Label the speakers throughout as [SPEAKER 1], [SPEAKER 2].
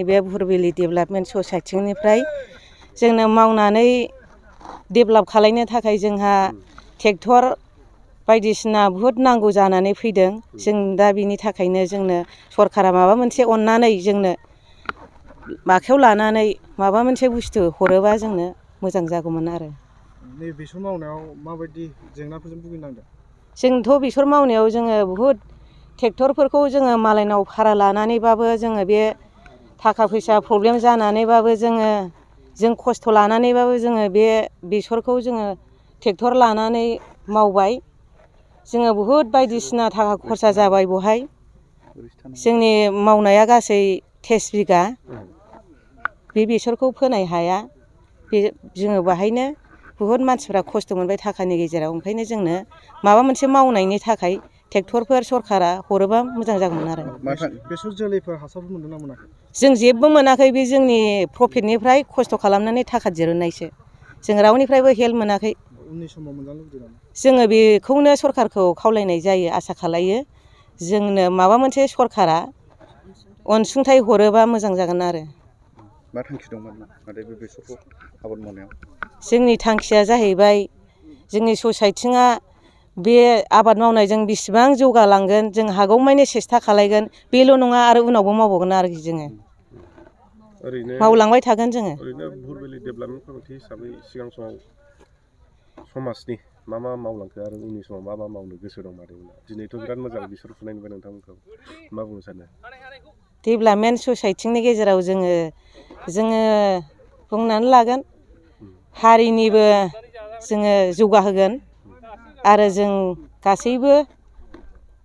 [SPEAKER 1] बे बुरबिलि डेभेलपमेन्ट ससाइटिनिफ्राय जोंनो मावनानै डेभेलप खालामनो थाखाय जोंहा ट्रेक्टर बायदिसिना बुहुद नांगौ जानानै फैदों। जों दा बिनि थाखायनो जोंनो सरकारा माबा मोनसे अननानै जोंनो आखायाव लानानै माबा मोनसे बुस्थु हरोबा जोंनो मोजां जागौमोन आरो।
[SPEAKER 2] नै बेसर मावनायाव माबायदि जेंनाफोरजों भुगिनांदों?
[SPEAKER 1] जोंथ' बेसर मावनायाव जोङो बुहुद ट्रेक्टरफोरखौ जोङो मालायनाव भारा लानानैबाबो जोङो बे थाखा फैसा प्रब्लेम जानानैबाबो जों खस्थ' लानानैबाबो जोङो बे बेसरखौ जोङो ट्रेक्टर लानानै मावबाय। जोङो बुहुद बायदिसिना थाखा खरसा जाबाय बहाय। जोंनि मावनाया गासै 23 बिगा। बे बेसरखौ फोनाय हाया जोङो बाहायनो बुहुद मानसिफ्रा खस्थ' मोनबाय थाखानि गेजेराव। ओंखायनो जोंनो माबा मोनसे मावनायनि थाखाय ट्रेक्टरफोर सरकारा हरोबा मोजां जागौमोन आरो।
[SPEAKER 2] बेसर जोलैफोर हासारफोर मोनदोंना मोनाखै?
[SPEAKER 1] जों जेबो मोनाखै। बे जोंनि प्रफिटनिफ्राय खस्थ' खालामनानै थाखा दिरुननायसो। जों रावनिफ्रायबो हेल्प मोनाखै।
[SPEAKER 2] उननि समाव मोनजानो लुबैदों नामा?
[SPEAKER 1] जोङो बेखौनो सरकारखौ खावलायनाय जायो, आसा खालायो जोंनो माबा मोनसे सरकारा अनसुंथाइ हरोबा मोजां जागोन आरो।
[SPEAKER 3] मा थांखि दंमोन बे बेसरखौ आबाद मावनायाव?
[SPEAKER 1] जोंनि थांखिया जाहैबाय जोंनि ससाइटिया बे आबाद मावनायजों बेसेबां जौगालांगोन जों हागौमानि सेस्था खालायगोन। बेल' नङा आरो उनावबो मावबावगोन आरोखि जोङो। मावलांबाय थागोन जोङो।
[SPEAKER 4] ओरैनो बुरबिलि डेभेलपमेन्ट कमिटि हिसाबै सिगां समाव समाजनि मा मावलांखो आरो उननि समाव मा मावनो गोसो दं मादैमोना? दिनैथ' बिराद मोजां बेसर फुनाय नुबाय नोंथांमोनखौ, मा बुंनो सानो?
[SPEAKER 1] डेभेलपमेन्ट ससाइटिनि गेजेराव जोङो बुंनानै लागोन हारिनिबो जोङो जौगाहोगोन आरो जों गासैबो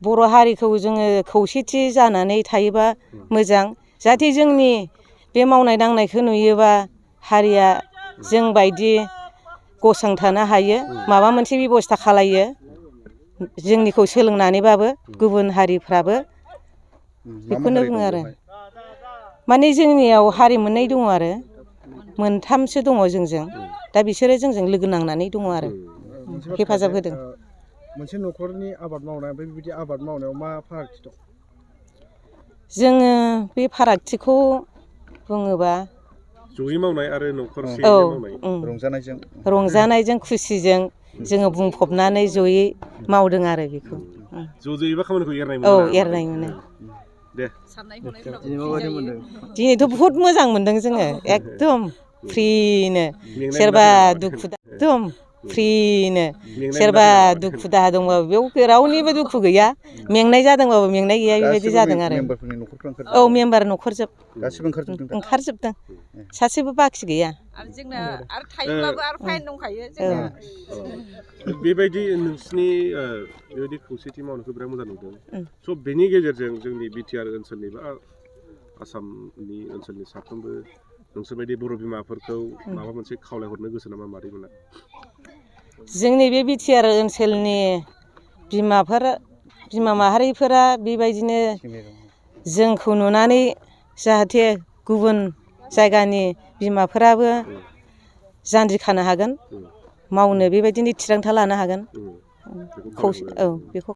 [SPEAKER 1] बर' हारिखौ जोङो खौसेथि जानानै थायोबा मोजां। जाहाथे जोंनि बे मावनाय दांनायखौ नुयोबा हारिया जोंबायदि गसंथानो हायो, माबा मोनसे बेब'स्था खालायो जोंनिखौ सोलोंनानैबाबो गुबुन हारिफ्राबो। बेखौनो बुङो आरो। माने जोंनियाव हारि मोननै दङ आरो, मोनथामसो दङ जोंजों। दा बिसोरो जोंजों लोगो नांनानै दङ आरो हेफाजाब होदों।
[SPEAKER 2] मोनसे न'खरनि आबाद मावनाय ओमफ्राय बेबायदि आबाद मावनायाव मा फारागथि दं?
[SPEAKER 1] जोङो बे फारागथिखौ बुङोबा
[SPEAKER 4] जयै मावनाय आरो न'खरसेयैनो मावनाय,
[SPEAKER 3] रंजानायजों
[SPEAKER 1] खुसिजों जोङो बुंफबनानै जयै मावदों आरो बेखौ।
[SPEAKER 4] ज' ज'यैबा खामानिखौ एरनाय मोनो।
[SPEAKER 1] औ, एरनाय मोनो।
[SPEAKER 4] दे।
[SPEAKER 1] दिनैथ' बुहुद मोजां मोनदों जोङो, एकदम फ्रिनो। सोरबा दुखु एकदम फ्रिनो, सोरबा दुखु दाहा दंबाबो बेयाव रावनिबो दुखु गैया। मेंनाय जादोंबाबो मेंनाय गैया, बेबायदि जादों आरो। औ, मेम्बार न'खरजोब गासिबो ओंखारजोबदों। सासेबो बाखि गैया।
[SPEAKER 5] आरो थायोब्लाबो आरो फाइन दंखायो जोंना।
[SPEAKER 4] बेबायदि नोंसिनि बेबायदि खौसेथि मावनायखौ बिराद मोजां नुदों। स' बेनि गेजेरजों जोंनि बिटिआर ओनसोलनि बा आसामनि ओनसोलनि साफ्रोमबो नोंसोरबायदि बर' बिमाफोरखौ माबा मोनसे खावलायहरनो गोसो नामा मादैमोना?
[SPEAKER 1] जोंनि बे बिटिआर ओनसोलनि बिमा माहारिफोरा बेबायदिनो जोंखौ नुनानै जाहाथे गुबुन जायगानि बिमाफोराबो जान्जि खानो हागोन, मावनो बेबायदिनो थिरांथा लानो हागोन। औ, बेखौ